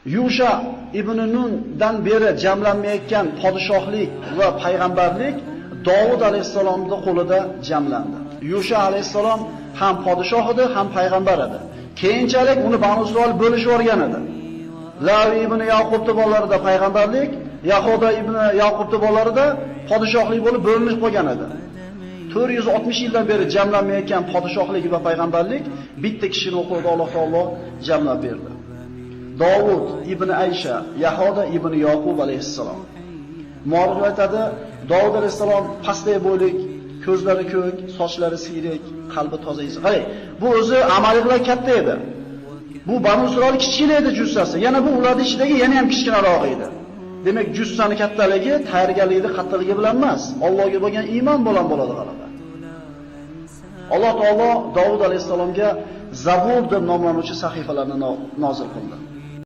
Yusha ibn Nundan beri jamlanmayotgan podshohlik va payg'ambarlik Dovud alayhissalomning qo'lida jamlandi. Yusha alayhissalom ham podshoh edi, ham payg'ambar edi. Keyinchalik uni Banu Isroil bo'lishib yuborgan edi. Lavi ibn Yaqubning bolalarida payg'ambarlik, Yahuda ibn Yaqubning bolalarida podshohlik bo'lib bo'linib qolgan edi. 460 yildan beri jamlanmayotgan podshohlik va payg'ambarlik bitta kishining qo'lida Alloh taolo jamlab berdi. Dovud ibn Aysha, Yahuda ibn Yaqub alayhissalom. Muorif aytadi, Dovud alayhissalom pastay bo'ylik, ko'zlari ko'k, sochlari siyrak, qalbi toza inson. Qarang, bu o'zi amaliqlar katta edi. Bu Banu Isroil kichkina edi jussasi. Yana bu ularning ichidagi yana ham kichkinaroq edi. Demak, jussani kattaligi, tayyorgarligi, qattiqligi bilan emas, Allohga bo'lgan iymon bilan bo'ladi g'alaba. Alloh taolo Dovud alayhissalomga Zabur deb nomlanuvchi sahifalarni nozil qildi.